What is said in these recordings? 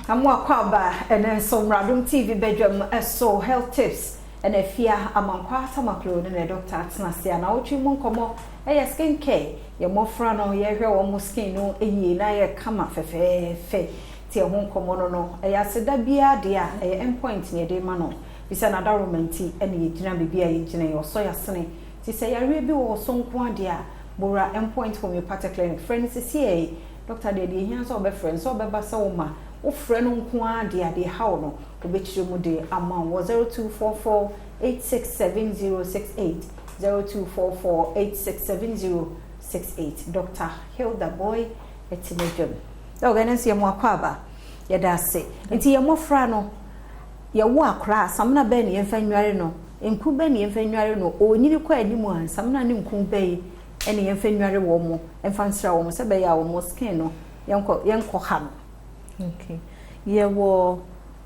Amo akwaaba ɛnɛ nso Mradom TV badwam so health tips ɛna Afia Amankwa Tamaklo ne ne doctor atena ase a naawɔtwe mu nkɔmmɔ ɛyɛ skin care. Yɛ mmɔfra no, yɛhwɛ wɔn mo skin no yie na ayɛ kama fɛfɛɛfɛ, nti ɛho nkɔmmɔ no, ɛyɛ aseda biara deɛ a ɛyɛ endpoint ne yɛde ma no bisa na adaworoma nti ɛna yɛgyina baabi a yɛgyina yi, ɔsɔ yɛasene. Nti sɛ yareɛ bi wɔ so nko adeɛ a, bora Endpoint Homeopathic Clinic, frɛ no sisiɛ. Doctor deɛ, ehia sɛ ɔbɛfrɛ no, sɛ ɔbɛba sɛ wo ma wofrɛ no nko ara deɛ, adeɛ haw no wobɛkyerɛ mu de ama wo wɔ 0244 867068, 0244 867068. Dr Hilda Boy ɛte n'adwam. Ɔgɛ no nso yɛ mo akɔ aba, yɛda ase. Nti yɛ mmɔfra no, yɛwo akora a, samina bɛn ne yɛmfa nnware no? Nku bɛn ne yɛmfa nnware no? Ɔnyini kɔ anim a, samina ne nku bɛn ɛne yɛmfa nnware wɔ mo, ɛmfa nsra wɔ mo sɛ bɛyɛ a wɔn skin no yɛnkɔ ha no? Okay, yɛwɔ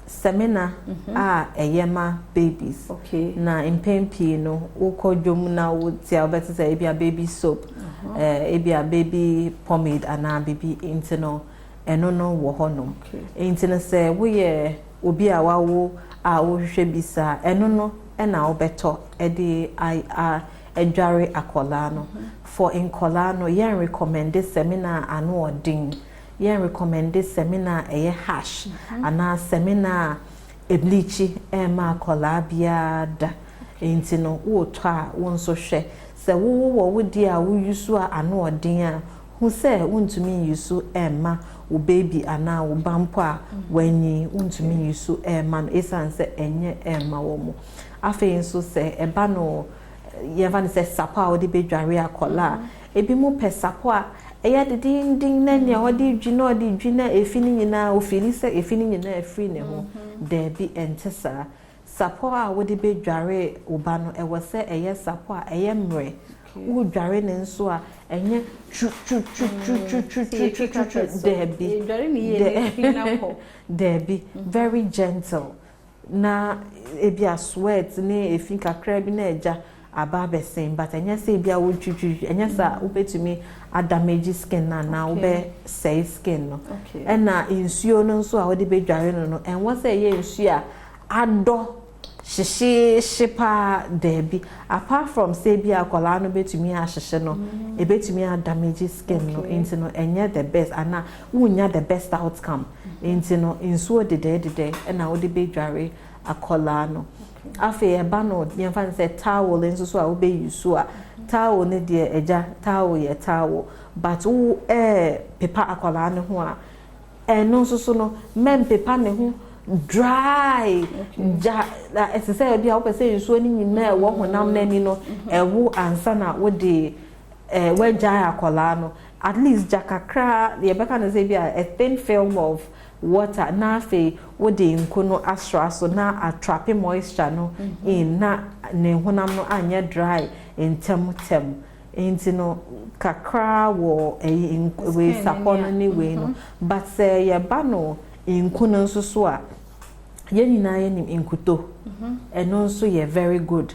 samina a ɛyɛ ma babies. Na mpɛn pii no, wokɔ dwom na wote a, wobɛte sɛ ebia baby soap, ebia baby pomade anaa bibi. Nti no ɛno no wɔ hɔnom. Nti no sɛ woyɛ obi a wawo a wohwehwɛ bi saa, ɛno no ɛna wobɛtɔ ɛde a adware akɔlaa no. For nkɔlaa no, yɛn recommend samina a ano ɔden, yɛn recommend samina a ɛyɛ harsh anaa samina a ebleach ɛma akɔlaa biara da. Nti no wotɔ a, wo nso hwɛ sɛ wowo wɔ wo deɛ a woyi so a ano ɔden a, hu sɛ wontumi nyi so ɛmma wo baby anaa wo ba mpo a wanyi, wontumi nyi so ɛmma no, ɛsiane sɛ ɛnyɛ ɛmma wɔ mo. Afei nso sɛ ɛba no, yɛmfa no sɛ sapo a wode bɛdware akɔlaa a, ebi mo pɛ sapo a ɛyɛ dedenden na nea ɔde dwi na ɔde dwi na efi no nyinaa ofiri sɛ efi no nyinaa afiri ne ho. Daabi, ɛnte saa. Sapo a wode bɛdware wo ba no, ɛwɔ sɛ ɛyɛ sapo a ɛyɛ mmerɛ. Wodware ne nso a, ɛnyɛ twu twu twu twu twu twu twu twu twu twu. Daabi, daabi, very gentle na ebi a sweat ne efi kakra bi na ɛgya aba abɛsen, but ɛnyɛ sɛ ebi a wotwitwi. Ɛnyɛ sɛ wobɛtumi adamage skin no anaa wobɛsɛe skin no. Ɛna nsuo no nso a wode bɛdware no, ɛnwɔ sɛ ɛyɛ nsuo a adɔ hyehyeehye paa. Daabi, apart from sɛ ebi akwadaa no bɛtumi ahyehye no, ebɛtumi adamage skin no. Nti no ɛnyɛ the best anaa wonya the best outcome. Nti no nsuo dedɛɛdedɛ ɛna wode bɛdware akwadaa no. Afei ɛba no, yɛmfa no sɛ towel nso so a wobɛyi so a, towel no deɛ, agya, towel yɛ towel, but wo pepa akwadaa no ho a, ɛno nso so no, mɛmpepa ne ho dry. Gya ɛsɛ sɛ ebi a wopɛ sɛ nsuo no nyinaa ɛwɔ honam n'ani no ɛwo ansa na wode wagyae akwadaa no. At least gya kakra, yɛbɛka no sɛ bi a a thin film of water, na afei wode nku no asra so na atrap moisture no in na ne honam no anyɛ dry ntɛm. Nti no kakra wɔ ɛyi wei sapɔ no ne wei no. But sɛ yɛba no nku no nso so a, yɛn nyinaa yɛnim nkuto. Ɛno nso yɛ very good,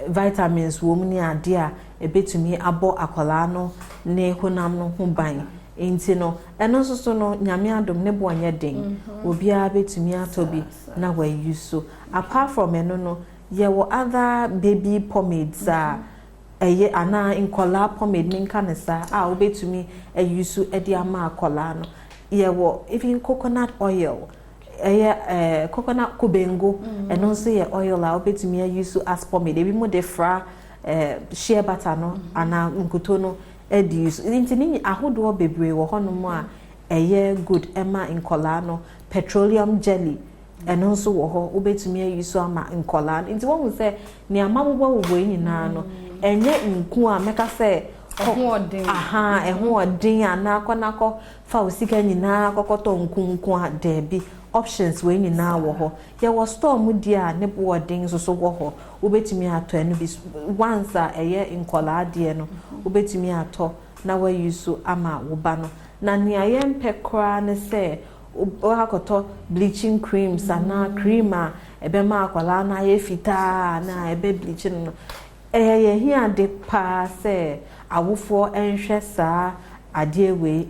vitamins wɔ mu ne adeɛ a ebetumi abɔ akwadaa no ne honam no ho ban. Nti no ɛno nso so no, Nyame adom, ne bo nyɛ den, obiara betumi atɔ bi na wayi so. Apart from ɛno no, yɛwɔ other baby pomades a ɛyɛ anaa nkɔlaa pomade, ne nka ne saa a wobɛtumi ayi so de ama akɔlaa no. Yɛwɔ even coconut oil, ɛyɛ coconut kubengo, ɛno nso yɛ oil a wobɛtumi ayi so as pomade. Ebi mo de fra shea butter no anaa nkuto no ɛde yi so. Nti ne ahodoɔ bebree wɔ hɔnom a ɛyɛ good ɛma nkɔlaa no. Petroleum jelly, ɛno nso wɔ hɔ, wobɛtumi ayi so ama nkɔlaa no. Nti wɔn sɛ nea mabobɔbobɔ yi nyinaa no, ɛnyɛ nku a mɛka sɛ aha ɛho ɔden anaa akɔnakɔ fa wo sika nyinaa kɔkɔtɔ nku nku a. Daabi, options wei nyinaa wɔ hɔ. Yɛwɔ store mu deɛ a ne bo ɔden nso so wɔ hɔ, wobɛtumi atɔ ɛno bi. Once a ɛyɛ nkɔlaa deɛ no, wobɛtumi atɔ na wayi so ama wo ba no. Na nea yɛmpɛ koraa ne sɛ wakɔtɔ bleaching creams anaa cream a ɛbɛma akwadaa no ayɛ fitaa anaa ɛbɛ bleach no. Ɛyɛ yɛn hiade paa sɛ awofoɔ nhwɛ saa adeɛ wei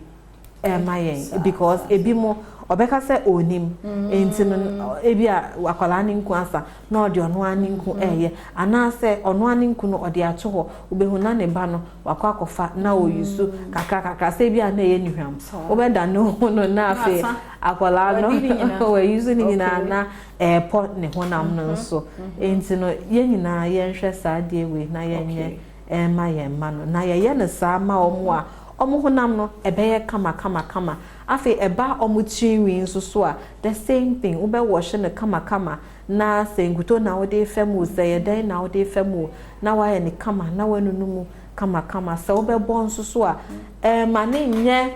ɛma yɛn, because ebi mo Ɔbɛka sɛ ɔnim. Nti no, ebi a akwadaa ne nku asa na ɔde ɔno ara ne nku ɛɛyɛ, anaasɛ ɔno ara ne nku no ɔde ato hɔ, wobɛhu na ne ba no wakɔ akɔfa na ɔyi so kakra kakra sɛ ebi a na ɛyɛ nihwam. Wobɛda ne ho no na afei akwadaa no wɔyi so ne nyinaa na ɛɛpɔ ne honam no nso. Nti no, yɛn nyinaa yɛnhwɛ saa adeɛ wei na yɛnyɛ ɛma yɛn mma no, na yɛyɛ no saa ma wɔn a, wɔn honam no ɛbɛyɛ kama kama kama. Afei ɛba wɔn tirinwi nso so a, the same thing, wobɛwɔhye no kamakama na sɛ nkuto na wode fam o, sɛ yɛ dɛn na wode fam o, na wayɛ ne kama na wanunu mu kamakama. Sɛ wobɛbɔ nso so a, ɛma ne nyɛ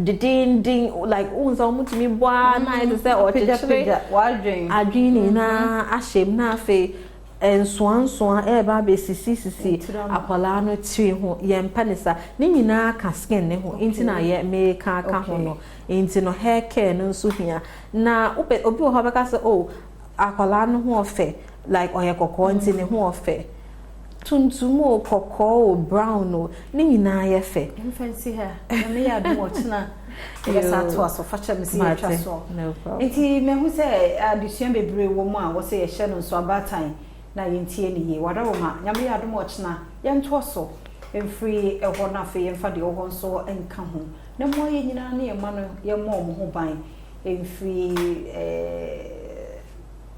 dedenden like wohu sɛ wɔtumi bɔ a na ayɛ te sɛ ɔkyekyere adwene nyinaa ahyɛ mu, na afei nsoansoa ɛreba abɛsisisisi akwadaa no tiri ho. Yɛmpɛ ne saa. Ne nyinaa ka skin ne ho, nti na yɛ meka aka ho no. Nti no, hair care no nso hia. Na wopɛ, obi wɔ hɔ bɛka sɛ, "Oh, akwadaa no ho ɔfɛ," like ɔyɛ kɔkɔɔ nti ne ho ɔfɛ. Tuntum o, kɔkɔɔ o, brown o, ne nyinaa yɛ fɛ. Mfa nsi ha na meyɛ adom ɔkyena yɛbɛsa atoa so. Fa kyɛ me sɛ yɛtwa soɔ. Nti mahu sɛ adesua bebree wɔ mu a wɔ sɛ yɛhyɛ no nso abaatan na yɛntie ne yie. Wadaroma, Nyame yɛ adom ɔkyena yɛntoa so mfiri ɛhɔ, no afei yɛmfa deɛ ɛwɔ hɔ nso nka ho na mmoa yɛ nyinaa ne yɛma no yɛmmɔ ɔmo ho ban mfiri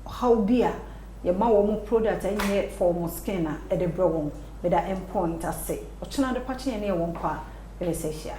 haw bi a yɛma wɔn product ɛnyɛ for wɔn skin a ɛde brɛ wɔn. Meda Mpoint ase. Ɔkyena de pakye yɛn ne yɛwɔ nkɔ a yɛbɛsɛ ahyia.